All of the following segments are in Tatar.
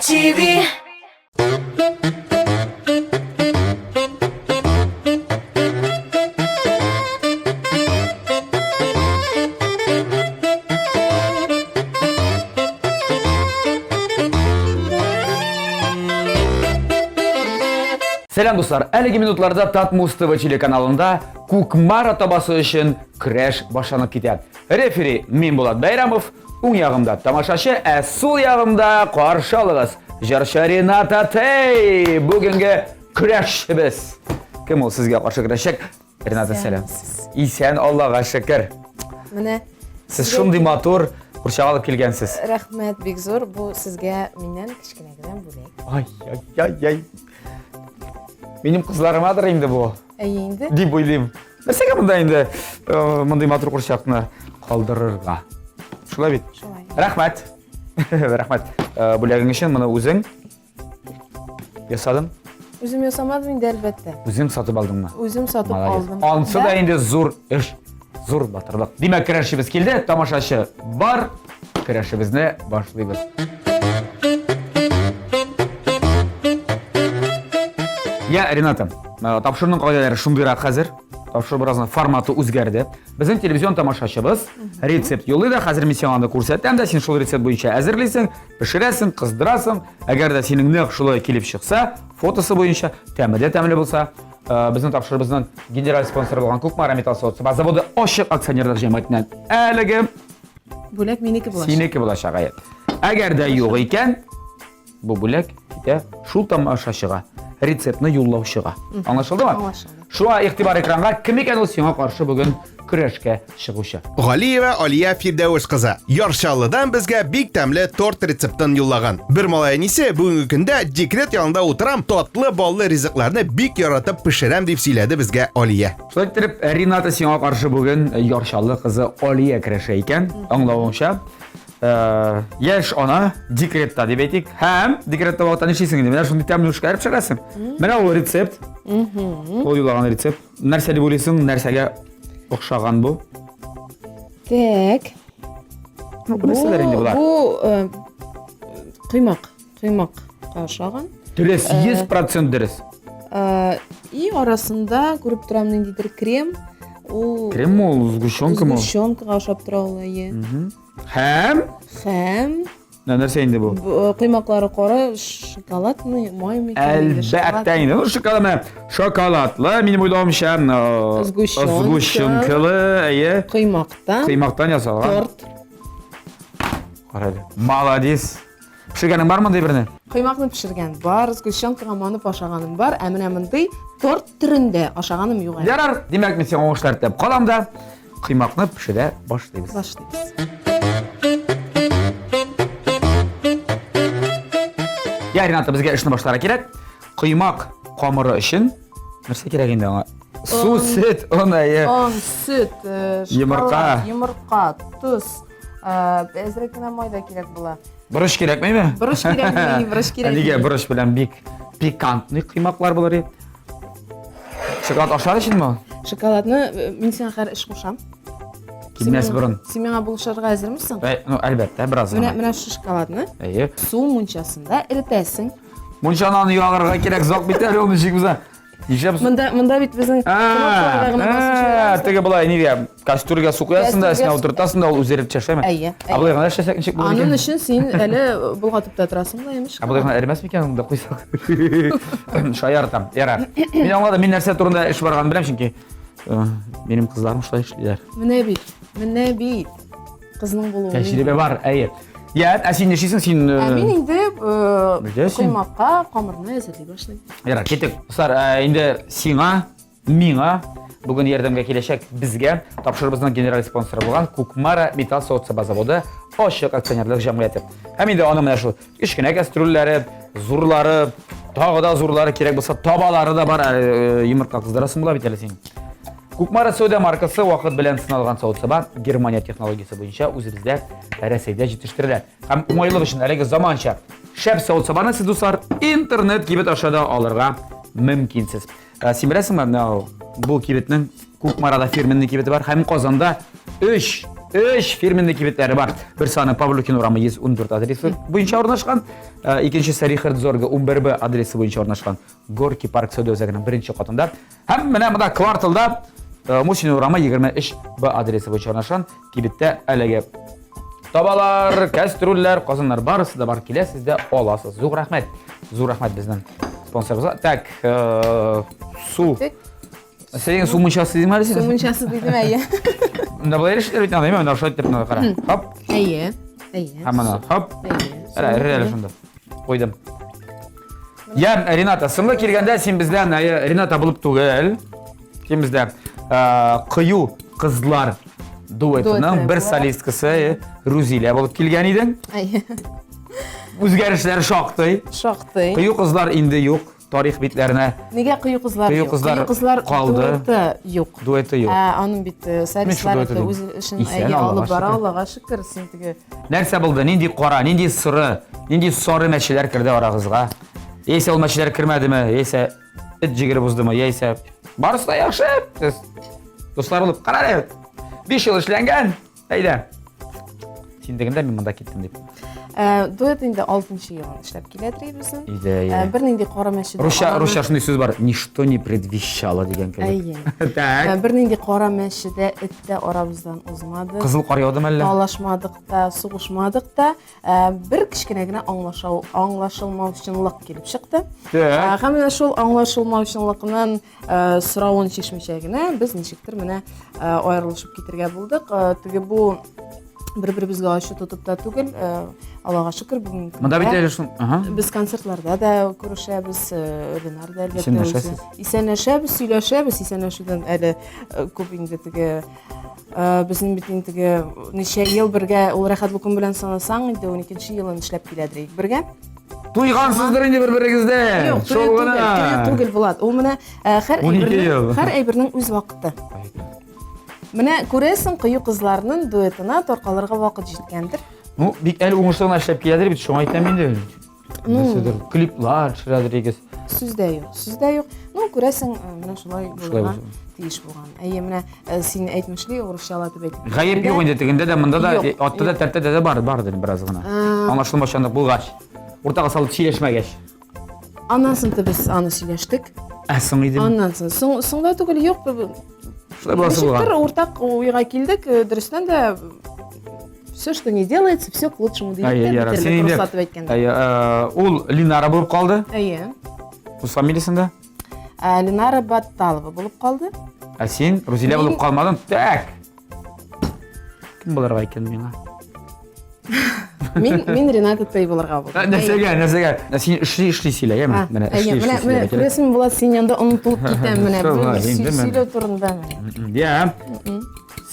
TV. Сәлам дуслар! Әлеге минутларда Татмуз ТВ телеканалында Кукмара табасы өчен көрәш башланып китә. Рефери мин Булат Бәйрәмов, уң ягымда тамашачы, ә сул ягымда каршы алыгыз җырчы Рената Тей. Бүгенге көрәшчебез. Кем ул сезгә каршы көрәшәчәк? Рената, сәлам. Исән, Аллага шөкер. Менә Сез шундый матур курчак алып килгәнсез. Рәхмәт бик зур. Бу сезгә миннән кечкенә генә бүләк. Ай, ай, ай, ай. Минем кызларымадыр инде бу. Әйе инде. Дип уйлыйм. Нәрсәгә монда инде э, мондый матур курчакны калдырырга? Шулай бит? Шулай. Рәхмәт. Рәхмәт. Э, бүләгең өчен моны үзең ясадың? Үзем ясамадым инде, әлбәттә. Үзең сатып алдыңмы? Үзем сатып Молодец. алдым. Ансы да инде зур эш, зур батырлык. Димәк, көрәшебез килде, тамашачы бар, көрәшебезне башлыйбыз. Я, Рената, э, тапшыруның кагыйдәләре шундыйрак хәзер. Тапшыру бераз форматы үзгәрде. Безнең телевизион тамашачыбыз рецепт юллый да, хәзер мин сиңа аны күрсәтәм дә, син шул рецепт буенча әзерлисең, пешерәсең, кыздырасың. Әгәр дә синең нәкъ шулай килеп чыкса, фотосы буенча, тәме дә тәмле булса, э, безнең тапшырыбызның генераль спонсоры булган Кукмара металл савыт-саба заводы ачык акционерлык җәмгыятеннән әлеге Бүләк минеке булачак. Синеке булачак, әйе. Әгәр дә юк икән, бу бүләк китә шул тамашачыга, рецептны юллаучыга. Аңлашылдымы? Аңлашылды. Шуңа игътибар экранга, кем икән ул сиңа каршы бүген көрәшкә чыгучы? Галиева Алия Фирдәвес кызы Яр Чаллыдан безгә бик тәмле торт рецептын юллаган. Бер малай әнисе бүгенге көндә декрет ялында утырам, татлы баллы ризыкларны бик яратып пешерәм дип сөйләде безгә Алия. Шулай иттереп, Рената сиңа каршы бүген Яр Чаллы кызы Алия көрәшә икән, аңлавыңча. Э, яшь ана декретта дип әйтик. Һәм декретта вакытта нишлисең инде? Менә шундый тәмле эшләр пешерәсең. Менә ул рецепт. Ул юллаган рецепт. Нәрсә дип уйлыйсың, нәрсәгә охшаган бу? Так. Ну, бу нәрсәләр инде болар? Бу э, коймак, коймакка охшаган. Дөрес, 100% дөрес. Э, и арасында күреп торам ниндидер крем. Ул Крем ул, сгущенка мы? Сгущенкага охшап тора ул, әйе. Һәм Һәм Менә нәрсә инде бу? Э, коймаклары кара, шоколадный, маймы икән инде, Әлбәттә инде. Ну, шоколад менә шоколадлы, минем уйлавымча, э, Сгущенка. Сгущенкалы, әйе. Коймактан. Коймактан ясалган. Торт. Кара әле. Молодец. Пешергәнең бар мондый берне? Коймакны пешергән бар, сгущенкага манып ашаганым бар, ә менә мондый торт төрендә ашаганым юк әле. Ярар, димәк, мин сиңа уңышлар теләп калам да, коймакны пешерә башлыйбыз. Башлыйбыз. Я, Рената, безгә эшне башларга кирәк. Коймак камыры өчен нәрсә кирәк инде аңа? Су, сөт, он, әйе. Он, сөт, э, Йомырка. йомырка, тоз, э, әзрәк кенә май да кирәк була. Борыч кирәкмиме? Борыч кирәкми, борыч кирәкми. Нигә борыч белән бик пикантный коймаклар булыр иде? Шоколад ашар өченме? Шоколадны э, мин сиңа хәзер эш кушам. Килмәс борын. Син миңа булышырга әзермесең? Э, ну, әлбәттә, бераз Менә гына. менә шушы шоколадны Әйе. су мунчасында эретәсең. Мунчаны аны ягарга кирәк, зак бит әле ул ничек булса. Нишләп Монда монда бит безнең кнопкаларга гына басып җибәрәбез. Теге болай нигә кастрюльгә су куясың да, Кастрюльгә өстенә утыртасың да, ул үзе эреп чәшәме? Әйе, Ә болай гына эшләсәк ничек булыр Аның икән? өчен син әле болгатып та торасың да, имеш. Ә болай гына эремәс микән монда куйсак? Шаяртам. Ярар. Мин аңладым, мин нәрсә турында эш барганын беләм, чөнки э, минем кызларым шулай эшлиләр. Менә бит, менә бит. Кызның булуы. Тәҗрибә бар, әйе. Я, ә син нишлисең? Син Ә мин инде Беләсең. коймакка камырны әзерли башлыйм. Ярар, киттек. Дуслар, инде сиңа, миңа бүген ярдәмгә киләчәк безгә тапшырыбызның генераль спонсоры булган Кукмара металл савыт-саба заводы ачык акционерлык җәмгыяте. Һәм инде аның менә шул кечкенә кастрюльләре, зурлары, тагы да зурлары кирәк булса, табалары да бар. Әле йомырка кыздырасың була бит әле син. Кукмара сәүдә маркасы вакыт белән сыналган савыт-саба Германия технологиясе буенча үзебездә Рәсәйдә җитештерелә. Һәм уңайлык өчен әлеге заманча шәп савыт-сабаны сез, дуслар, интернет кибет аша да алырга мөмкинсез. Ә, син беләсеңме, менә бу кибетнең Кукмарада фирменный кибете бар һәм Казанда 3 Өч фирменный кибетләре бар. Берсе аның Павлюхин урамы 114 адресы буенча урнашкан, э, икенчесе Рихард Зорга 11Б адресы буенча урнашкан. Горки парк сәүдә үзәгенең беренче катында. Һәм менә монда кварталда э, Мусин урамы 23Б адресы буенча урнашкан кибеттә әлеге табалар, кәстрүлләр, казаннар барысы да бар. Киләсез дә аласыз. Зур рәхмәт. Зур рәхмәт безнең спонсорыбызга. Так, э, су. Синең су мунчасы дидең әле син? Су мунчасы дидем, әйе. Монда болай эшләр бит аны, менә шулай итеп кара. Хоп. Әйе. Әйе. Һәм аны, хоп. Әйе. Әре, әре, әре шунда. Куйдым. Я, Рената, соңгы килгәндә син бездән, әйе, Рената булып түгел. Син бездә кыю кызлар дуэтының бер солисткасы Рузилә булып килгән идең. Әйе. Үзгәрешләр шактый. Шактый. Кыю кызлар инде юк. Тарих битләренә. Нигә кыю кызлар Кыю кызлар, кыю кызлар калды. Дуэты юк. Дуэты юк. Ә, аның бит э, солистлары дуэты үз эшен Исән, әйе алып Аллага бара, шөкер. Аллага шөкер, син теге Нәрсә булды? Нинди кара, нинди соры, нинди сары мәчеләр керде арагызга? Яисә ул мәчеләр кермәдеме? Яисә эт җигереп уздымы? Яисә барысы да яхшы. Сез дуслар булып кара әле. 5 ел эшләнгән. Әйдә. Син дигәндә мин монда киттем дип. Ә, дуэт инде 6 елын эшләп килә безнең. Иде, Ә, бернинди кара мәче дә Русча, араны- русча шундый сүз бар. Ничто не предвещало дигән кебек. Әйе. Ә, Так. бернинди кара мәче дә, эт тә арабыздан узмады. Кызыл кар яудымы әллә? Талашмадык та, сугышмадык та. Ә, бер кечкенә генә аңлашау, аңлашылмаучанлык килеп чыкты. Так. Ә, һәм менә шул аңлашылмаучанлыкның Э, соравын чишмичә генә без ничектер менә э, аерылышып китергә булдык. Э, теге бу бер-беребезгә ачу тотып та түгел, Аллага шөкер, бүгенге Монда бит әле шул, ага. Без концертларда да күрешәбез, Ленар да әлбәттә Исәнләшәсез. Исәнләшәбез, сөйләшәбез, исәнләшүдән әле күп инде теге безнең бит инде теге ничә ел бергә ул рәхәт лукум белән санасаң, инде 12 елын эшләп киләдер бергә. Туйгансыздыр инде бер-берегездә. Юк, тую түгел, тую түгел, Булат. Ул менә э, һәр әйбернең, һәр әйбернең үз вакыты. Менә күрәсең, кыю кызларның дуэтына таркалырга вакыт җиткәндер. Ну, бик әле уңышлы гына эшләп киләдер бит, шуңа әйтәм инде. Ну, Нәрсәдер, клиплар төшерәдер егез. Сүз дә юк, сүз дә юк. Ну, күрәсең, э, менә шулай булырга тиеш булган. Әйе, менә э, син әйтмешли, урысчалатып әйтеп. Гаеп юк инде тегендә дә, монда да, атта да, тәртәдә дә бар, бардыр бераз гына. Аңлашылмаучанлык булгач, уртага салып сөйләшмәгәч. Аннан соң без аны сөйләштек. Ә соң иде. Аннан соң, соң, соң да түгел, юк. Шулай буласы булган. Ничектер уртак уйга килдек, э, дөрестән дә все, что не делается, все к лучшему дип әйткәндә. Э, ул Линара булып калды. Әйе. Үз фамилиясендә? Ә, Ленара Батталова булып калды. Ә син Рузилә булып калмадың. Так. Кем булырга икән миңа? Мин мин Рената Тей булырга булдым. Нәрсәгә, нәрсәгә? Син эшли эшли сөйлә, яме? Менә эшли эшли. Менә күрәсең, Булат, син янда онытылып китәм менә. Сөйләү турында менә. Я.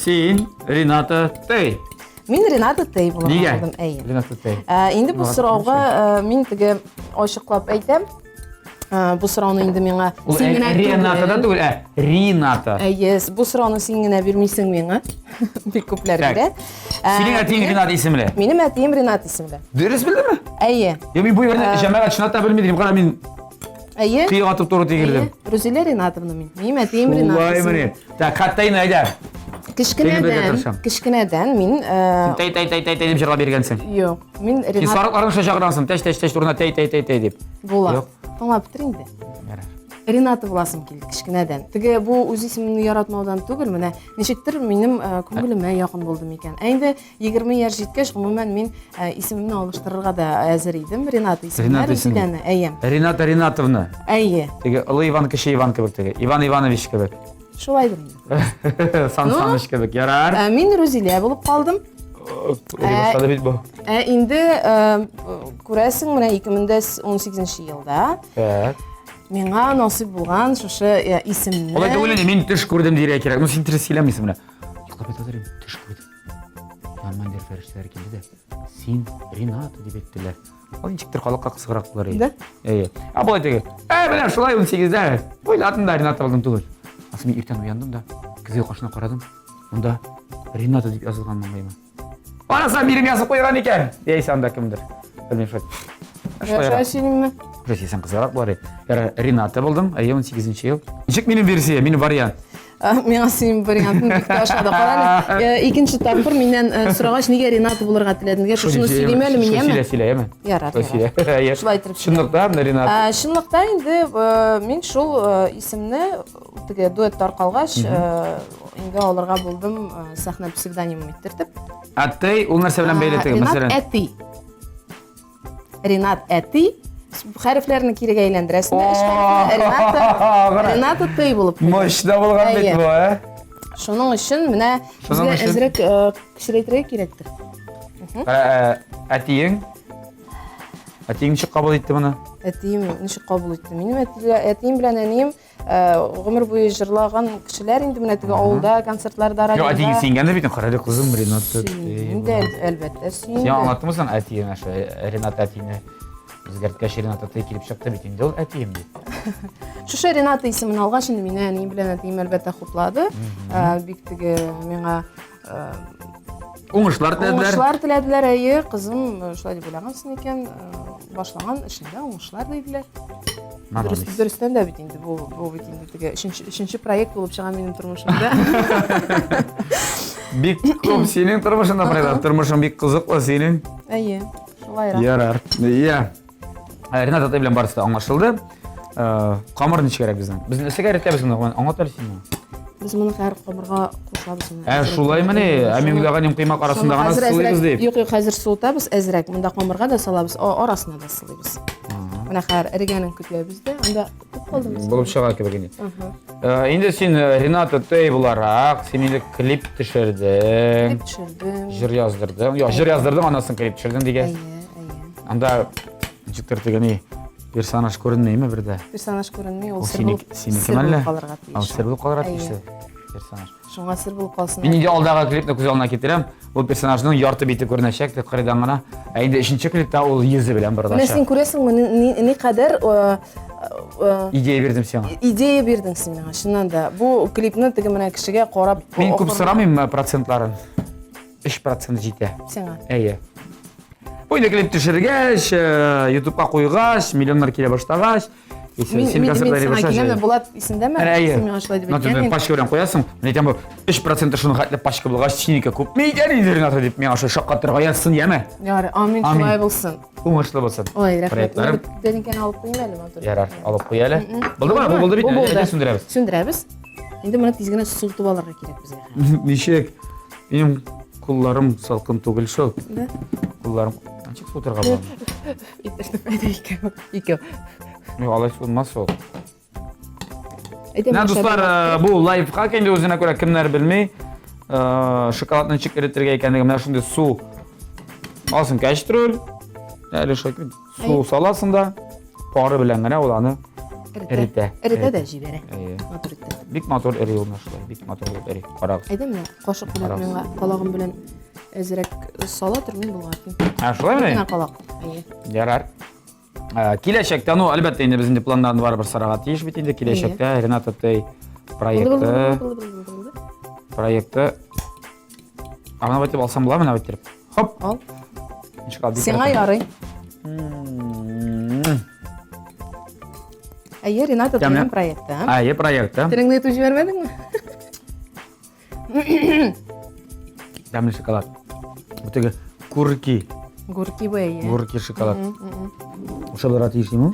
Син Рената Тей. Мин Рената Тей булырга булдым, әйе. Рената Тей. Инде бу сорауга мин теге ачыклап әйтәм. Э, бу сорауны инде миңа Ул син генә Рената да түгел, ә Рината. Әйе, бу сорауны син генә бирмисең миңа. Бик күпләр бирә. Э, Синең әтиең Ринат исемле. Минем әтием Ринат исемле. Дөрес белдеме? Әйе. Юк, мин бу берне э, җәмәгать чынлап та белми дим. Кара мин Әйе. Кыйга атып туры тигердем. Рузилә Ринатовна мин. Минем әтием Ринат. Шулаймыни? Так, хатта инде әйдә. Кечкенәдән, кечкенәдән мин Тәй тәй тәй тәй дип җырлап йөргәнсең. Юк. Мин Ренат. Син сарыкларны шулай чакыргансың. Тәш тәш тәш турына тәй тәй тәй тәй дип. Була. Юк. Тыңлап бетер инде. Ярар. Рената буласым килде кечкенәдән. Теге бу үз исемемне яратмаудан түгел, менә ничектер минем э, күңелемә якын булды микән. Ә инде 20 яшь җиткәч, гомумән мин э, исемемне алыштырырга да әзер идем. Рената исеменә Рената Әйе. Рената Ринатовна. Әйе. Теге Олы Иван, Кече Иван кебек теге. Иван Иванович кебек. Шулайдыр инде. Сан ну, Саныч кебек. Ярар. Ә, мин Рузилә булып калдым. Эри башлады бит бу. Ә инде күрәсең, менә 2018 елда. Так. Миңа насыйп булган шушы исемне. Алай түгел инде, мин төш күрдем дияргә кирәк. Ну син дөрес сөйләмисең менә. Йоклап ята торыйм, төш күрдем. Яныма инде фәрештәләр килде дә, син Рената дип әйттеләр. Ул ничектер халыкка кызыграк булыр иде. Да? Әйе. Ә болай теге. Ә, менә шулай 18-дә. Уйладым да Рената булдым түгел. Ансы мин иртән уяндым да, көзге каршына карадым. Монда Рената дип язылган маңгаема. Анасы минем язып куйган икән. Яисә анда кемдер. Белмим шулай. Шулай сөйлимме? Шулай сөйләсәң кызыграк булыр иде. Яра, Рената булдым, әйе, 18 ел. Ничек минем версия, минем вариант? Миңа синең вариантың бик тә ошады. Кара әле, икенче тапкыр миннән сорагач, нигә Рената булырга теләдең? Нигә шушыны сөйлим әле мин, яме? Сөйлә, сөйлә, яме. Ярар, ярар. Шулай итеп. Чынлыкта, менә Рената. Чынлыкта инде мин шул исемне теге дуэт таркалгач, инде алырга булдым сәхнә псевдонимым иттертеп. Әти, ул нәрсә белән бәйле теге, мәсәлән? Ренат әти. Ренат әти хәрефләрне кирегә әйләндерәсең дә, өч хәрефне Рената, Рената Тый булып куйды. Мощно булган бит бу, ә? Шуның өчен менә безгә әзрәк кечерәйтергә кирәктер. Әтиең? Әтиең ничек кабул итте моны? Әтием ничек кабул итте? Минем әтием белән әнием Гомер буе җырлаган кешеләр инде менә теге авылда концертларда, радиода. Юк, әтиең сөенгәндер бит, карале кызым Ренат. Инде әлбәттә сөенде. Син аңлаттыңмы соң әтиең аша Ренат әтине үзгәрткәч Ренат әти килеп чыкты бит инде ул әтием дип. Шушы Рената исемен алгач инде мине әнием белән әтием әлбәттә хуплады. Бик теге миңа Уңышлар теләделәр. Уңышлар теләделәр, әйе, кызым, шулай дип уйлагансың икән, башлаган эшеңдә уңышлар диделәр. Дөрес, дөрестән дә бит инде бу, бу бит инде теге өченче, өченче проект булып чыга минем тормышымда. Бик күп синең тормышыңда проектлар, тормышың бик кызыклы синең. Әйе, шулайрак. Ярар. Иә. Э, Ренат атай белән барысы да аңлашылды. Э, камыр ничек кирәк безнең? Без нәрсәгә эретәбез моны? Аңлат әле син миңа. Без моны хәзер камырга кушабыз. Ә шулаймыни? Ә мин уйлаган идем коймак арасында гына сылыйбыз дип. Юк, юк, хәзер суытабыз әзрәк. Монда камырга да салабыз, арасына да сылыйбыз. Менә хәзер эрегәнен көтәбез дә. Анда күп калдымы? Булып чыга кебек инде. Э, инде син Рената Тей буларак, син инде клип төшердең. Клип төшердем. Җыр яздырдың. Юк, җыр яздырдың, аннан соң клип төшердең дигән. Әйе, әйе. Анда ничектер теге ни персонаж күренмиме бер дә? Персонаж күренми, ул Ул сер булып, синеке сер мәллә? булып калырга тиеш. Ул сер булып калырга Әйе. тиеш персонаж. Шуңа сер булып калсын. Мин инде алдагы клипны күз алдына китерәм. Бу персонажның ярты бите күренәчәк дип кырыйдан гына. Ә инде өченче клипта ул йөзе белән Менә борылачак. син күрәсеңме, ни, ни, ни кадәр э, э, Идея бирдем сиңа. идея бирдең син миңа, чыннан да. Бу клипны теге менә кешегә карап Мин күп ахырына- сорамыйм э, процентларын. 3% җитә. Сиңа. Әйе. Бу инде клип төшергәч, э, ютубка куйгач, миллионнар килә башлагач, Мин, син мин, концертлар мин сиңа башлагач. киләм, Булат исендәме? Әйе. Син миңа шулай дип Ну, әйткән. пачка белән куясың. Мин әйтәм, бу 3% шуның хәтле пачка булгач, синеке күпме икән инде, Рената, дип миңа шулай шаккатырга язсын, яме. Ярый, амин, Амин. шулай булсын. Уңышлы булсын. Ой, рәхмәт. Проектларым. Тәлинкәне алып куйыйм әле, матур. Ярар, алып куй әле. Булдымы? Бу булды бит. Бу булды. Әйдә сүндерәбез. Сүндерәбез. Инде моны тиз генә суытып алырга кирәк безгә. Ничек? Минем кулларым салкын түгел шул. Да. Кулларым ничек суытырга була? Иттердем, әйдә икәү. Икәү. Юк, алай суынмас ул. Әйдә, Менә дуслар, э, бу лайфхак инде үзенә күрә кемнәр белми, э, шоколадны ничек эретергә икәнлеген менә шундый су алсын кәчтрүл, әле шулай Су саласың да, пары белән генә ул аны эретә. Эретә дә җибәрә. Әйе. Матур итеп. Бик матур эри ул шулай, бик матур булып эри. Карагыз. Әйдә менә кашык белән миңа калагым белән әзрәк сала тор, мин болгатыйм. Ә шулай мени? Генә калак. Әйе. Ярар. Ә, Киләчәктә, ну, әлбәттә, инде без инде планнарны барыбер сарага тиеш бит инде. Киләчәктә Рената Тей проекты, проекты. Ә менә байтып алсам була, менә байтып. Хоп. Ал. Ничек алып Сиңа ярый. Әйе, Рената Тәмле. Тейның проекты, а? Әйе, проекты. Телеңне йотып җибәрмәдеңме? Тәмле шоколад. Бу теге курки, Горький бу, әйе. курки шоколад. Ошабыра тиеш димме?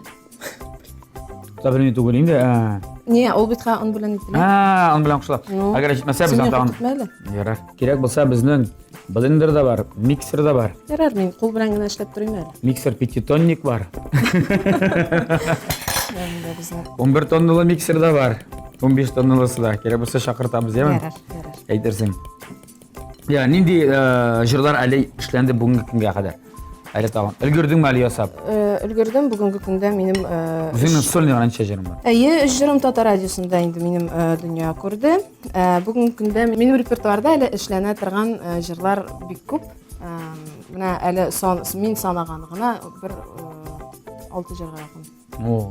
Та белми түгел инде. Ә, Не, ул бит ха он белән ителә. Ә, он белән кушыла. Ну. Әгәр җитмәсә, без Син аны тагын. кертмә әле. Ярар. Кирәк булса, безнең блендер да бар, миксер да бар. Ярар, мин кул белән генә эшләп торыйм әле. Миксер пятитонник бар. Монда безнең. 11 тонналы миксер да бар. 15 тонналысы да. Кирәк булса чакыртабыз, яме? Ярар, ярар. Әйтерсең. Я, нинди э, җырлар әле эшләнде бүгенге көнгә кадәр? Әле тагын. Өлгердеңме әле ясап? Э, өлгердем бүгенге көндә минем э, Үзеңнең сольный гына ничә җырың бар? Әйе, өч җырым татар радиосында инде минем э, дөнья күрде. Э, бүгенге көндә минем репертуарда әле эшләнә торган э, җырлар бик күп. Э, менә әле сан, мин санаган гына бер э, алты җырга якын. О,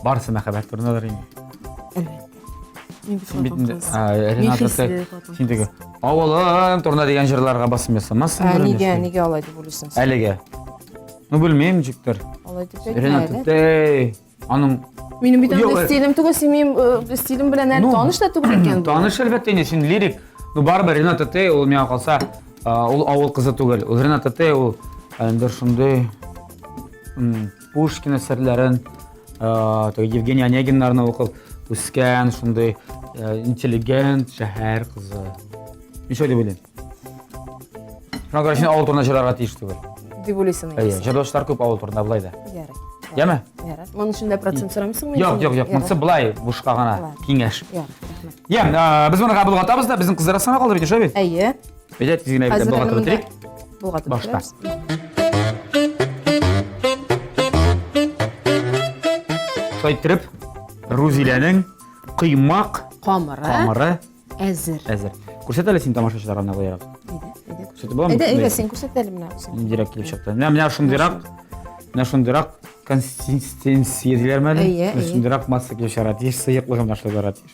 барысы мәхәббәт турындадыр инде. Әлбәттә. Мин бит Син бит инде, хатын-кыз. а, Рената, хисле син теге авылым турында дигән җырларга басым ясамассың. Ә, нигә, нигә алай дип уйлыйсың син? Әлегә. Ну, белмим, ничектер. Алай дип әйтмә Рената, әле. тей. Аның Минем бит андый стилем түгел, син минем стилем белән әле таныш та түгел икән. Таныш әлбәттә инде, син лирик. Ну барыбер Рената Тей ул миңа калса, ул авыл кызы түгел. Ул Рената Тей ул инде шундый Пушкин әсәрләрен, теге Евгений Онегиннарны укып үскән, шундый интеллигент шәһәр кызы. Ничек дип уйлыйм? Шуңа күрә син авыл турында җырларга тиеш түгел. Дип уйлыйсың. Әйе, җырлаучылар күп авыл турында болай да. Ярый. Яме? Ярар. Моның өчен дә процент сорамыйсыңмы? Юк, юк, юк. Монысы болай бушка гына киңәш. Ярар, рәхмәт. Ям, без моны болгатабыз да, безнең кызлар гына калды бит, шулай бит? Әйе. Әйдә, тиз генә бит болгатып бетерик. Болгатып Башта. Шулай иттереп, Рузиләнең коймак камыры камыры Әзер. Әзер. Күрсәт әле син тамашачыларга менә болайрак. Әйдә, әйдә. Күрсәтеп буламы? Әйдә, әйдә, син күрсәт әле менә үзең. Ниндирәк килеп чыкты. Менә менә шундыйрак, менә шундыйрак консистенция диләрме әле? Әйе, Менә әйе. Шундыйрак масса килеп чыгарга тиеш, сыеклыгы менә шулай барырга тиеш.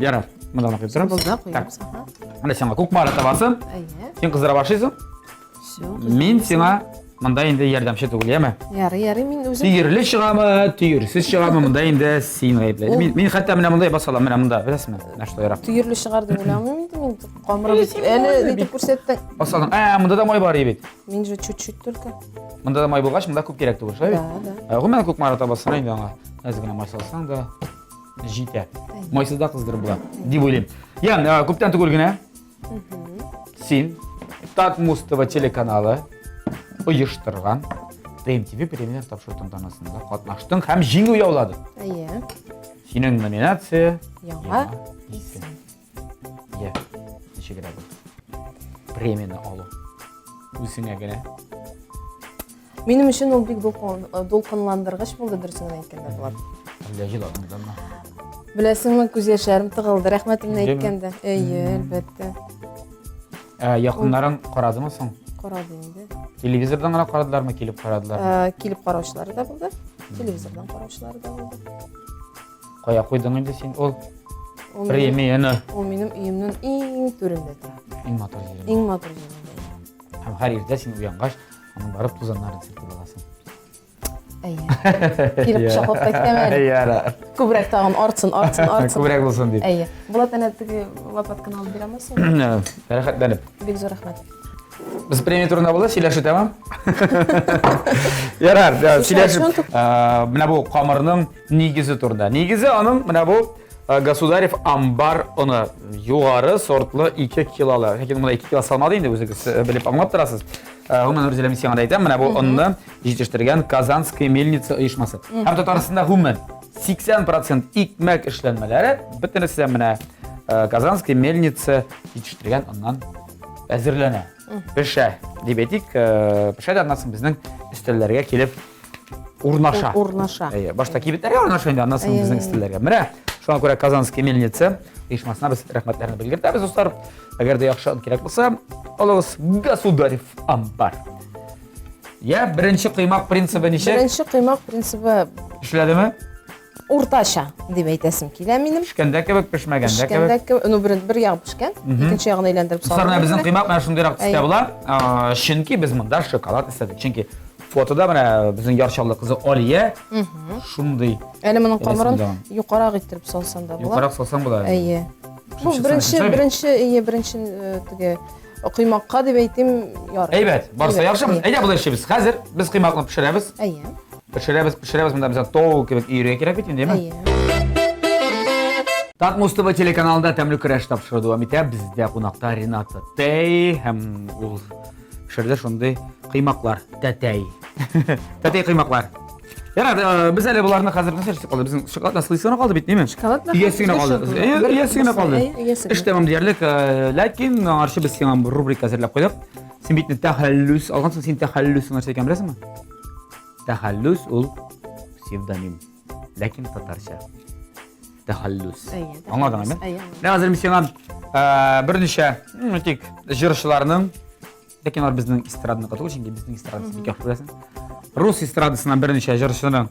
Ярар, монда гына куеп торабыз. Булды, Так, куябыз. Аһа. менә сиңа Кукмара табасы. Әйе. Син кыздыра башлыйсың. Всё. Мин сиңа монда инде ярдәмче түгел, яме? Ярый, ярый, мин үзем. Төерле чыгамы, төерсез чыгамы, монда инде син гаепле. Мин, мин хәтта менә монда баса алам, менә монда, беләсеңме? Менә шулайрак. Төерле чыгар дип уйламыйм инде мин. Камыры бит әле нитеп күрсәттең. Баса алдың. Ә, монда да май бар бит. Мин же чуть-чуть только. Монда да май булгач, монда күп кирәк түгел, шулай бит? Да, да. Ә, гомумән Кукмара табасына инде аңа әз генә май салсаң да җитә. Майсыз да кыздырып була, дип уйлыйм. Ян, күптән түгел генә Син Татмуз ТВ телеканалы оештырган ТМТВ премьер тапшыру тантанасында катнаштың һәм җиңү яуладың. Әйе. Синең номинация Яңа исем. Йә, ничегрәк бу? Премияне алу. Үзеңә генә. Минем өчен ул бик дулкынландыргыч булды, дөресен генә әйткәндә, Булат. Әллә җыладың да? Беләсеңме, күз яшьләрем тыгылды, рәхмәтемне әйткәндә. Әйе, әлбәттә. Ә, якыннарың карадымы соң? Карады инде. Телевизордан гына карадылармы, килеп карадылармы? Ә, килеп караучылары да булды, телевизордан караучылары да булды. Кая куйдың инде син ул премияне? Ул минем өемнең иң түрендә тора. Иң матур җирендә. Иң матур җирендә. Һәм һәр иртә син уянгач, аның барып тузаннарын сөртеп аласың. Әйе. Килеп кочаклап та китәм әле. Ярар. Күбрәк тагын артсын, артсын, артсын. Күбрәк булсын дип. Әйе. Булат әнә теге лопатканы алып бирә алмассың? Рәхәтләнеп. Бик зур рәхмәт. Без премия турында булды, сөйләшү тәмам. Ярар, сөйләшеп. Менә бу камырның нигезе турында. Нигезе аның менә бу Государев амбар оны югары сортлы 2 килолы. Ләкин монда 2 кило салмады инде, үзегез белеп аңлап торасыз. Гомумән, Рузилә, мин сиңа да әйтәм, менә бу онны җитештергән Казанская мельница оешмасы. Һәм Татарстанда гомумән 80% икмәк эшләнмәләре бөтенесе дә менә Казанская мельница җитештергән оннан әзерләнә. Пешә, дип әйтик, пешә дә аннан соң безнең өстәлләргә килеп урнаша. Урнаша. Әйе, башта кибетләргә урнаша инде, аннан соң безнең өстәлләргә. Менә шуңа күрә Казанская мельница оешмасына без рәхмәтләрне белгертәбез, дуслар. Әгәр дә яхшы он кирәк булса, алыгыз Государев амбар. Я, беренче коймак принцибы ничек? Беренче коймак принцибы эшләдеме? Уртача дип әйтәсем килә минем. Пешкәндә кебек, пешмәгәндә кебек. Пешкәндә кебек, ну бер, бер ягы пешкән, икенче ягын әйләндереп салдым. Дуслар, безнең коймак менә шундыйрак төстә була. Чөнки без монда шоколад эшләдек. Чөнки фотода менә безнең Яр Чаллы кызы Алия шундый. Әле моның камырын юкарак иттереп салсаң да була. Юкарак салсаң була. Әйе. Бу беренче, беренче, әйе, беренче теге коймакка дип әйтим, ярый. Әйбәт, барысы яхшы. Әйдә болай эшлибез. Хәзер без коймакны пешерәбез. Әйе. Пешерәбез, пешерәбез, монда безгә тау кебек өерергә кирәк бит инде, әйеме? Әйе. Татмуз ТВ телеканалында тәмле көрәш тапшыруы дәвам итә. Бездә кунакта Рената Тәй һәм ул пешерде шундый коймаклар. Тәтәй. Тәтәй коймаклар. Ярар, без әле боларны хәзер нәрсә эшләп калды? Безнең шоколад слойсы гына калды бит, неме? Шоколад Иясе генә калды. Иясе генә калды. Эш тәмам диярлек, ләкин аңарчы без сиңа рубрика әзерләп куйдык. Син бит тәхәллүс алгансың, син тәхәллүс нәрсә икәнен беләсеңме? Тәхәллүс ул псевдоним, ләкин татарча. Тәхәллүс. Аңладың, әйме? Менә хәзер мин сиңа берничә, тик җырчыларның, ләкин алар безнең эстраданыкы түгел, чөнки безнең эстраданы бик яхшы беләсең. Рус эстрадасыннан берничә җырчының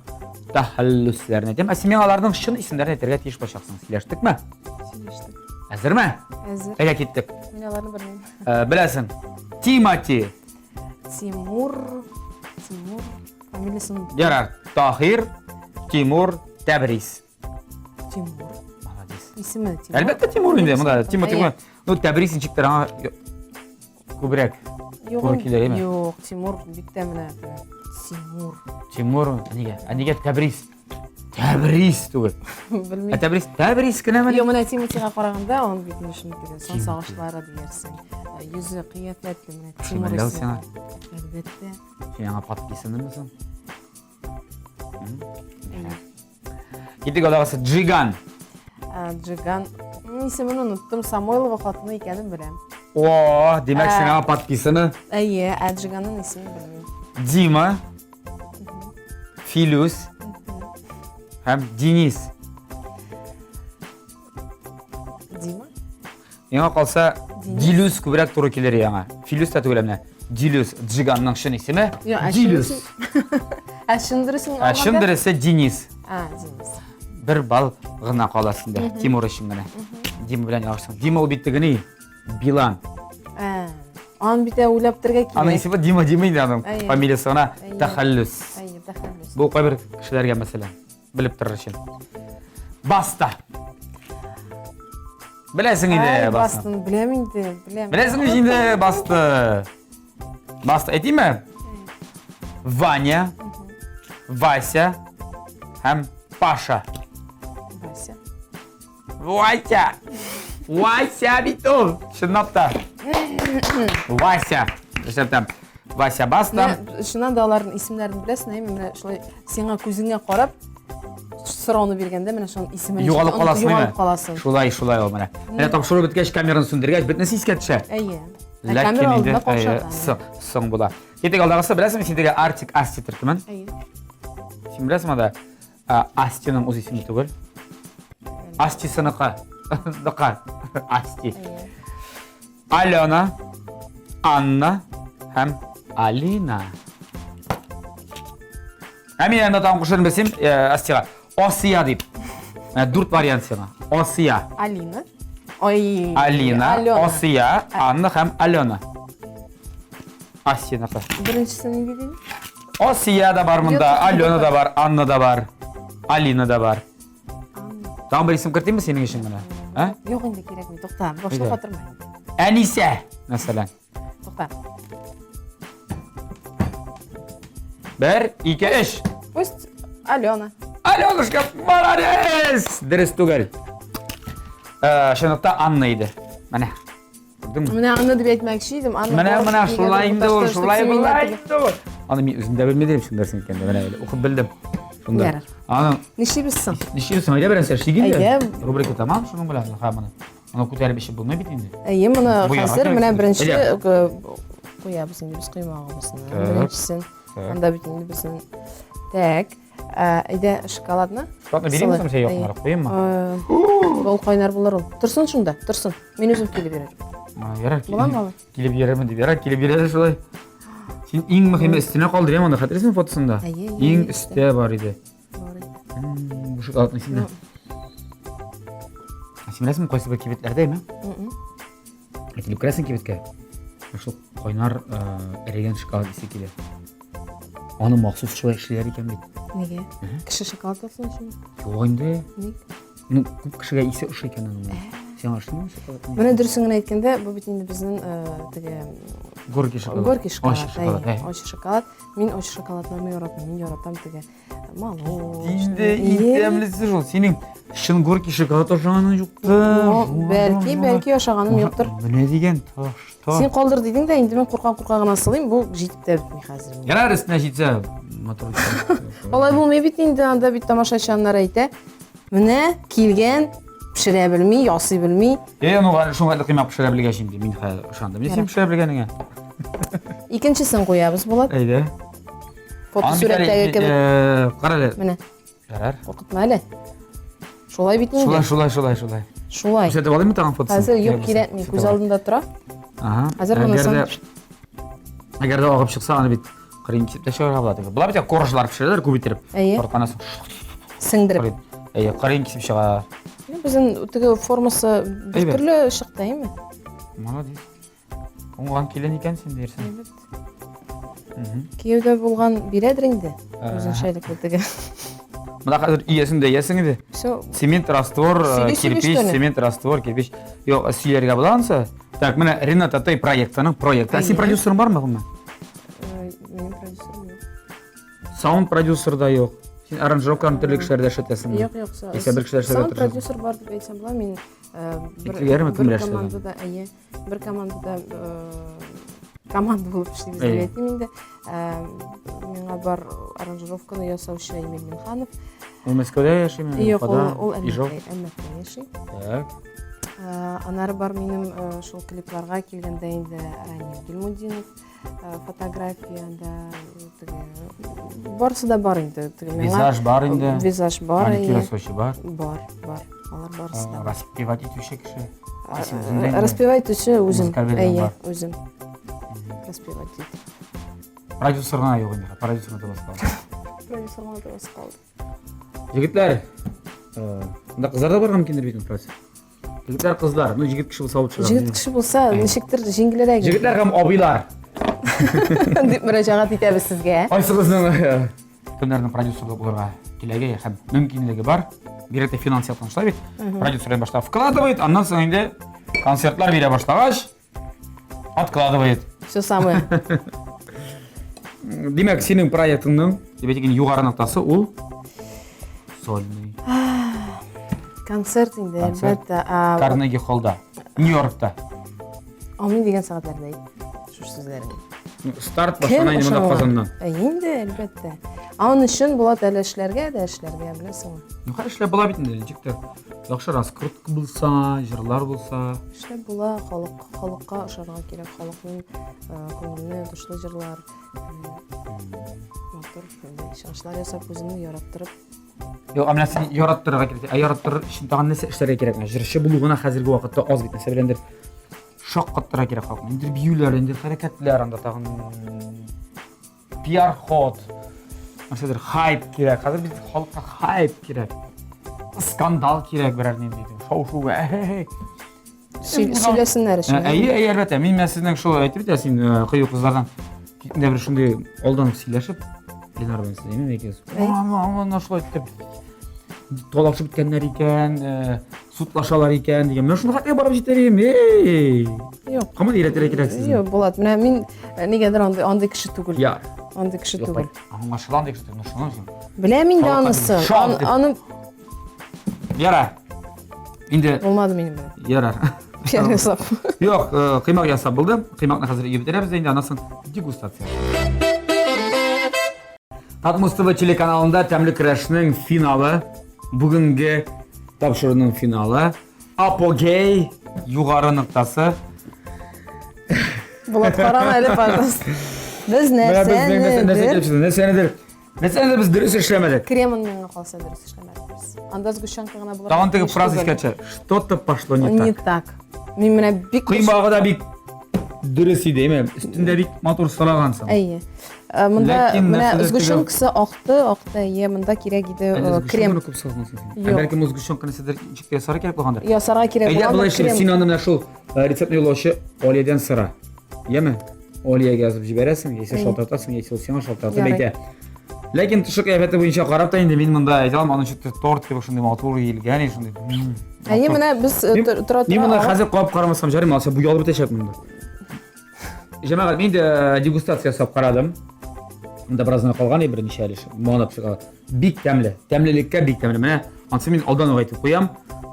тәхәллүсләрен әйтәм. Ә син миңа аларның чын исемнәрен әйтергә тиеш булачаксың. Сөйләштекме? Сөйләштек. Әзерме? Әзер. Әйдә киттек. Мин аларны белмим. Беләсең. Тимати. Тимур. Тимур. Фамилиясын. Ярар. Таһир. Тимур, Тәбрис. Тимур. Молодец. Исеме Тимур. Әлбәттә Тимур инде, монда Тимур, Әйе. Тимур. Ну, Тәбрис ничектер аңа күбрәк. Юк, Туры килә, әйеме? Юк, Тимур бик тә менә Тимур. Тимур, нигә? Ә нигә Тәбрис? Тәбрис түгел. Белмим. Ә Тәбрис, Тәбрис кенә менә. Юк, менә Тимутига караганда, аның бит инде шуны теге сан сагышлары диярсең. Йөзе кыяфәтле менә Тимур Шимәлләү исеме. сиңа. Әлбәттә. Син аңа подписаннымы соң? Китик алдагысы Джиган. Джиган. Исемен оныттым. Самойлова хатыны икәнен беләм. О, димәк, син аңа подписаны. Әйе, ә Джиганның исемен белмим. Дима, Филюс һәм Денис. Дима? Миңа калса, Дилюс күбрәк туры килер яңа. Филюс та түгел менә. Дилюс, Джиганның чын исеме. Дилюс. Ә чын дөресен Ә чын дөресе Денис. А, Денис. Бер балл гына кала синдә, Тимур өчен генә. Дима белән ялгышсың. Дима ул бит теге ни? Билан. Ә, аны бит уйлап торырга кирәк. Аның исеме Дима Дима инде аның. Фамилиясе гына Тәхәллүс. Әйе, Тәхәллүс. Бу кайбер кешеләргә мәсәлән, белеп торыр өчен. Баста. Беләсең инде, Ай, басты. Бастыны беләм инде, беләм. Беләсең инде, басты. Басты, әйтимме? Ваня, Вася һәм Паша. Вася. Вася! Вася бит ул! Чынлап та. Вася. Эшләп тә. Вася Баста. Менә чыннан да аларның исемнәрен беләсең, әйме? Менә шулай сиңа күзеңә карап сорауны биргәндә менә шуның исемен Югалып каласың, Югалып каласың. Шулай, шулай ул менә. Менә тапшыру беткәч, камераны сүндергәч, бөтенесе искә төшә. Әйе. Ә Ләкин камера инде алдында каушата. соң була. Китик алдагысы, беләсеңме син теге Артик Асти төркемен? Әйе. Син беләсеңме анда Астиның үз исеме түгел. Астисыныкы. Ныкы. Асти. Алена, Анна һәм Алина. Ә мин анда тагын кушырын белсем, Астига. Асия дип. Менә дүрт вариант сиңа. Асия. Алина. Ой. Алина, Асия, Анна һәм Алена. Асияныкы. Беренчесе нинди дидең? Асия да бар монда, Алена да бар, Анна да бар, Алина да бар. Тагын бер исем кертимме синең өчен генә? Ә? Юк инде кирәкми, тукта, башны катырма. Әнисә, мәсәлән. Тукта. Бер, ике, өч. Пусть Алена. Аленушка, молодец! Дөрес түгел. Э, чынлыкта Анна иде. Менә. Күрдеңме? Менә аны дип әйтмәкче идем. Аны Менә менә шулай инде ул, шулай була инде ул. Аны мин үзем дә белмидем, шул нәрсә икәнен. Менә әле укып белдем. Шунда. Ярар. Аны Нишлибез соң? нишлибез соң? Әйдә беренче эшлик инде. Әйдә. Рубрика тәмам, шуның белән ха моны. Моны күтәреп эчеп булмый бит инде. Әйе, моны Бу яңа хәзер кирәк менә инде. беренче Әйдә. э, куябыз инде без коймагыбызны. Так. Беренчесен. Так. Анда бит инде безнең так. Ә, әйдә шоколадны. Шоколадны бирим соң сәй якынрак куйыйммы? Ул кайнар булыр ул. Торсын шунда, торсын. Мин үзем килеп йөрермен. Ярар. Буламы алай? Килеп йөрермен дип, ярар, килеп йөрер шулай. Син иң мөһиме өстенә калдыр, аны хәтерлисеңме фотосында? Иң өстә бар иде. Бар иде. Бу шоколадны син дә. Син беләсеңме, кайсы бер кибетләрдә, әйме? Килеп керәсең кибеткә. Шул кайнар эрегән шоколад исе килә. Аны махсус шулай эшлиләр икән бит. Нигә? Кеше шоколад алсын өчен? Юк инде. Ник? Ну, күп кешегә исе ошый икән аның. Сиңа ошыймы шоколад? Менә дөресен генә әйткәндә, бу бит инде безнең теге горький шоколад. Горький шоколад. Ачы шоколад. Ачы шоколад. Мин ачы шоколадларны яратмыйм. Мин яратам теге молочный. Инде иң тәмлесе шул. Синең чын горький шоколад ашаганың юктыр. Бәлки, бәлки ашаганым юктыр. Менә дигән таш. Син калдыр дидең дә, инде мин курка-курка гына сылыйм, бу җитеп тә бетми хәзер. Ярар, өстенә җитсә, матур. Алай булмый бит инде, анда бит тамашачы аннары әйтә. Менә килгән, пешерә белми, ясый белми. Э, ну шуңа хәтле коймак пешерә белгәч инде, мин хәзер ышандым. Син пешерә белгәнеңә. Икенчесен куябыз, Булат. Әйдә. Фотосурәттәге кебек. Э, кара әле. Менә. Ярар. Куркытма әле. Шулай бит инде. Шулай, шулай, шулай, шулай. Шулай. Күрсәтеп алыйммы тагын фотосын? Хәзер юк кирәкми, күз алдында тора. Ага. Хәзер монысын. Әгәр дә агып чыкса, аны бит кырыен кисеп тә чыгарга була. Болар бит коржлар пешерәләр күп иттереп. Әйе. Кортканнан соң сеңдереп. Әйе, кырыен кисеп чыга. Безнең теге формасы бер төрле чыкты, әйеме? Молодец. Уңган килен икән син дирсең. Әйбәт. Кияүдә булган бирәдер инде. Үзенчәлекле теге. Монда хәзер иясен дә иясең инде. Все. Цемент, раствор, Сөйли, сөйли, кирпич, что ли? цемент, раствор, кирпич. Юк, сөйләргә була ансы. Так, менә Ренат Атай проектының проекты. Ә син Әйе. продюсерың бармы гомумән? Минем продюсерым юк. Саунд продюсер да юк. Син аранжировканы төрле кешеләрдә эшләтәсеңме? Юк, юк. Яисә бер кешеләр эшләргә Саунд тырышасың. продюсер бар дип әйтсәм була. Мин бер, Итилгәрме, бер кемнәр эшләгән? командада, әйе, бер командада команда булып эшлибез дип Әйе. әйтим инде. Миңа бар аранжировканы ясаучы Эмиль Минханов. Ул Мәскәүдә яшиме? Юк, ул, Уфада? ул Ижау? Әлмәттә, Әлмәттә яши. Так. Аннары бар минем шул клипларга килгәндә инде Ранил Гильмутдинов. Фотографиядә теге барысы да бар инде. Теге миңа Визаж бар инде. Визаж бар. Маникюр әйе. ясаучы бар. Бар, бар. Алар барысы да бар. Распевать итүче кеше. Син үзең дә инде. Распевать итүче үзем. Музыкаль белемең Әйе, бар. үзем. Распевать итеп. Продюсер гына юк инде. Продюсер гына табасы калды. Продюсер гына табасы калды. Егетләр, монда кызлар да барган мөмкиндер бит инде. Егетләр, кызлар, ну егет кеше булса алып чыгар. Егет кеше булса, ничектер җиңелрәк. Егетләр һәм абыйлар. Дип мөрәҗәгать итәбез сезгә. Кайсыгызның кемнәрнең продюсерлык булырга теләге һәм мөмкинлеге бар? Бигрәк тә финанс яктан шулай бит. Продюсер башта вкладывает, аннан соң инде концертлар бирә башлагач, откладывает. Все самое. Димәк, синең проектыңның, дип әйтик, югары ноктасы ул сольный. Концерт инде, Концерт. әлбәттә. Карнеги холлда, Нью-Йоркта. Амин дигән сәгатьләрдә әйт шушы сүзләрне. Ну, Старт башлана инде монда Казаннан. Инде, әлбәттә. Аның өчен Булат әле эшләргә дә эшләргә, беләсеңме? Ну, хәзер эшләп була бит инде, ничек тә. Яхшы раскрутка булса, җырлар булса. Эшләп була, халык, халыкка ошарга кирәк, халыкның күңеленә ятышлы җырлар, матур чыгышлар ясап, үзеңне яраттырып. Юк, ә менә син яраттырырга кирәк. Ә яраттырыр өчен тагын нәрсә эшләргә кирәк? Менә җырчы булу гына хәзерге вакытта аз бит, нәрсә беләндер шаккаттырырга кирәк халыкны. Инде биюләр, инде хәрәкәтләр, анда тагын пиар-ход, нәрсәдер хайп кирәк. Хәзер бит халыкка хайп кирәк. Скандал кирәк берәр нинди. Шау-шу. Сөйләсеннәр өчен. Әйе, әйе, әлбәттә. Мин менә сезнең шул әйтеп бит, син кыю кызлардан китендә бер шундый алдан ук сөйләшеп, Ленар белән сез, әйме, икегез. Ана шулай итеп талашып беткәннәр икән, судлашалар икән дигән. Менә шуны хәтле барып җитәр идем. Эй! Юк. Кама өйрәтергә кирәк сезне. Юк, Булат, менә мин нигәдер андый андый кеше түгел. Я. Андый кеше түгел. Аңлашыла андый кеше түгел. Шуны син. Беләм инде анысы. Аны Яра. Инде булмады минем белән. Ярар. Пиар ясап. Юк, кыймак ясап булды. Кыймакны хәзер өйгә бетерәбез инде, аннан соң дегустация. Татмус ТВ телеканалында тәмле көрәшнең финалы, бүгенге тапшыруның финалы, апогей югары ноктасы. Булат, карама әле, пожалуйста. Без нәрсәнедер? нәрсәнедер? Нәрсәнедер без дөрес эшләмәдек. Кремын миңа калса дөрес эшләмәдек без. Анда сгущенка гына булырга Тагын теге тиеш фраза түгел. искә төшә. Что-то пошло не Не так. так. Мин менә бик Кыймагы да бик дөрес иде, әйме? Өстендә бик матур сылагансың. Әйе. Монда Ләкин менә нәрсәдер сгущенкасы акты, акты, әйе, монда кирәк иде Әллә крем. сгущенканы күп салгансың син. Юк. Ә бәлкем сгущенканы сездер ничек тә ясарга кирәк булгандыр. Ясарга кирәк Әйдә, булгандыр болай эшлибез. крем. Син аны менә шул рецептны юллаучы Алиядән сора. Яме? Алиягә язып җибәрәсең, яисә шалтыратасың, яисә ул сиңа шалтыратып Ярый. әйтә. Ләкин тышкы кыяфәте буенча карап та инде мин монда әйтә алмам, аның чүтте торт кебек шундый матур иелгән, шундый. Әйе, менә без тора Мин моны тора хәзер кабып карамасам жарыйм, алса бу ялып бетәчәк монда. Җәмәгать, мин дә дегустация ясап карадым. Монда бераз гына калган иде, берничә әле манып чыга. Бик тәмле. Тәмлелеккә бик тәмле. Менә ансы мин алдан ук әйтеп куям.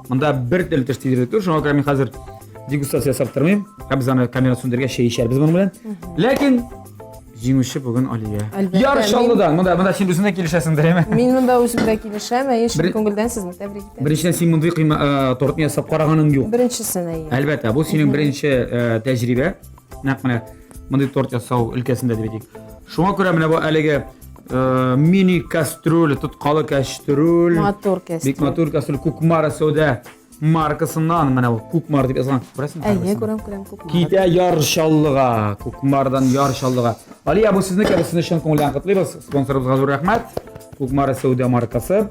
Монда бер тел теш тидереп түгел, шуңа күрә мин хәзер дегустация ясап тормыйм. Ә без аны камера сүндергәч чәй эчәрбез моның белән. Ләкин җиңүче бүген Алия. Әлбәттә, Яр Чаллыдан. Монда монда син үзең дә килешәсеңдер, әйме? Мин монда үзем дә килешәм, әйе, чын Бер- күңелдән сезне тәбрик итәм. Беренчедән син мондый кыйма тортны ясап караганың юк. Беренчесен, әйе. Әлбәттә, бу синең беренче тәҗрибә. Нәкъ менә мондый торт ясау өлкәсендә дип әйтик. Шуңа күрә менә бу әлеге мини кастрюль, тоткалы кастрюль. Матур кастрюль. Бик матур кастрюль Кукмара сәүдә маркасыннан менә бу Кукмар дип язылган. Күрәсеңме? Әйе, күрәм, күрәм, Кукмара. Китә Яр Чаллыга, Кукмардан Яр Чаллыга. Алия, бу сезнеке, без сезне чын күңелдән котлыйбыз. Спонсорыбызга зур рәхмәт. Кукмара сәүдә маркасы.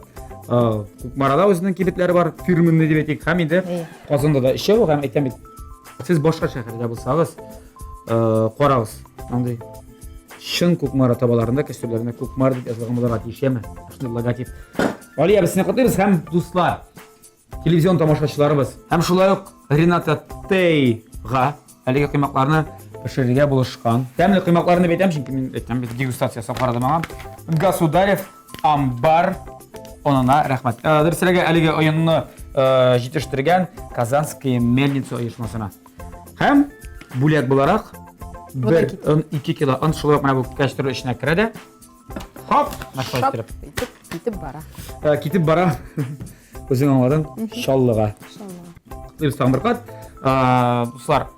Кукмарада үзенең кибетләре бар, фирменный дип әйтик, һәм инде Казанда да өчәү, һәм әйтәм бит, сез башка шәһәрдә булсагыз, карагыз, андый чын Кукмара табаларында, костюмнарында Кукмар дип язылган булырга тиеш, яме? Шундый логотип. Алия, без сине котлыйбыз һәм дуслар, телевизион тамашачыларыбыз һәм шулай ук Рената Тейга әлеге коймакларны пешерергә булышкан. Тәмле коймакларны әйтәм, чөнки мин әйтәм бит, дегустация ясап карадым аңа. Государев амбар онына рәхмәт. Э, дөресрәге, әлеге оенны э, җитештергән Казанская мельница оешмасына. Һәм бүләк буларак бер он 2 кило он шулай ук менә бу кәчтүр эченә керә дә. Хоп, шулай иттереп. Итеп, китеп бара. Э, китеп бара. Үзең аңладың, Чаллыга. Чаллыга. Котлыйбыз тагын бер кат. Дуслар,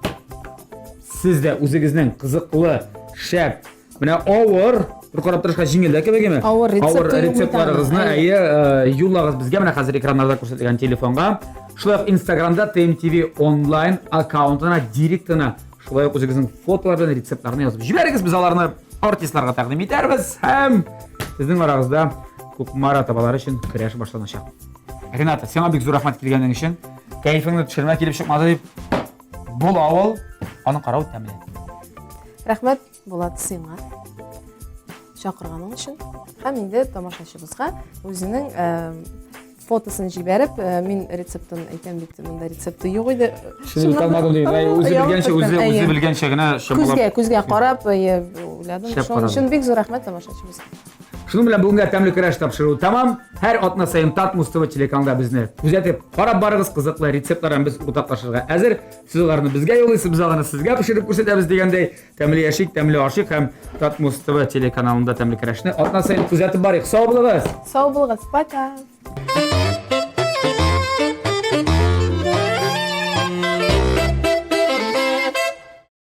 сез дә үзегезнең кызыклы, шәп, менә авыр, бер карап торышка җиңел дә кебек име? Авыр рецепт Авыр рецептларыгызны әйе, э, юллагыз безгә менә хәзер экраннарда күрсәтелгән телефонга. Шулай ук Инстаграмда TMTV онлайн аккаунтына, директына шулай ук үзегезнең фотолар белән рецептларны язып җибәрегез, без аларны артистларга тәкъдим итәрбез һәм сезнең арагызда Кукмара табалары өчен көрәш башланачак. Рената, сиңа бик зур рәхмәт килгәнең өчен. Кәефеңне төшермә килеп чыкмады дип. Була ул, аны карау тәмле. Рәхмәт, Булат, сиңа чакырганың өчен һәм инде тамашачыбызга үзенең э, фотосын җибәреп, э, мин рецептын әйтәм бит, монда рецепты юк иде. Шуны бит алмадым ди. Үзе белгәнчә, үзе үзе белгәнчә генә чамалап. Күзгә, күзгә карап, уйладым. Шуның өчен бик зур рәхмәт тамашачыбызга. Шуның белән бүгенге тәмле көрәш тапшыруы тәмам. Һәр атна саен Татмус ТВ телеканалында безне күзәтеп, карап барыгыз, кызыклы рецептлар белән без уртаклашырга әзер. Сез аларны безгә юллыйсыз, без аларны сезгә пешереп күрсәтәбез дигәндәй, тәмле яшик, тәмле ашыйк һәм Татмус ТВ телеканалында тәмле көрәшне атна саен күзәтеп барыйк. Сау булыгыз! Сау булыгыз, пока!